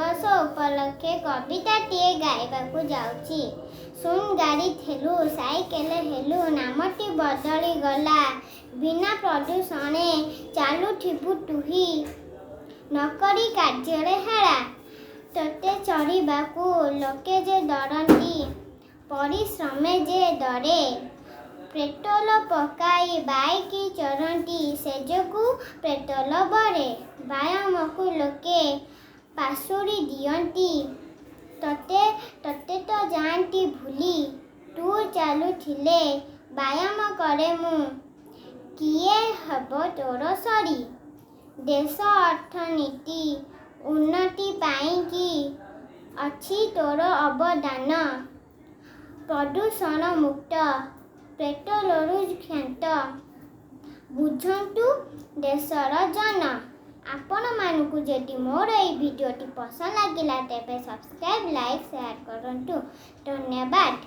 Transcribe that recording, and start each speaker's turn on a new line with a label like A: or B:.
A: ଦିବସ ଉପଲକ୍ଷେ କବିତାଟିଏ ଗାଇବାକୁ ଯାଉଛି। ଶୁଣ, ଗାଡ଼ି ଥିଲୁ ସାଇକେଲ ହେଲୁ, ନାମଟି ବଦଳିଗଲା। ବିନା ପ୍ରଦୂଷଣେ ଚାଲୁଥିବୁ ତୁହି, ନକରି କାର୍ଯ୍ୟରେ ହେଳା। ତୋତେ ଚଢ଼ିବାକୁ ଲୋକେ ଯେ ଡରନ୍ତି, ପରିଶ୍ରମେ ଯେ ଡରେ। ପେଟ୍ରୋଲ ପକାଇ ବାଇକ୍ ଚଢ଼ନ୍ତି, ସେ ଯୋଗୁଁ ପେଟ୍ରୋଲ ବଢ଼େ। ବ୍ୟାୟାମକୁ ଲୋକେ ପାଶୋରି ଦିଅନ୍ତି, ତୋତେ ତ ଯାଆନ୍ତି ଭୁଲି। ତୁ ଚାଲୁଥିଲେ ବ୍ୟାୟାମ କରେ ମୁଁ, କିଏ ହେବ ତୋର ସରି? ଦେଶ ଅର୍ଥନୀତି ଉନ୍ନତି ପାଇଁକି ଅଛି ତୋର ଅବଦାନ। ପ୍ରଦୂଷଣ ମୁକ୍ତ, ପେଟ୍ରୋଲରୁ କ୍ଷାନ୍ତ, ବୁଝନ୍ତୁ ଦେଶର ଜନ। ଆପଣମାନଙ୍କୁ ଯଦି ମୋର ଏଇ ଭିଡ଼ିଓଟି ପସନ୍ଦ ଲାଗିଲା, ତେବେ ସବସ୍କ୍ରାଇବ୍, ଲାଇକ୍, ସେୟାର କରନ୍ତୁ। ଧନ୍ୟବାଦ।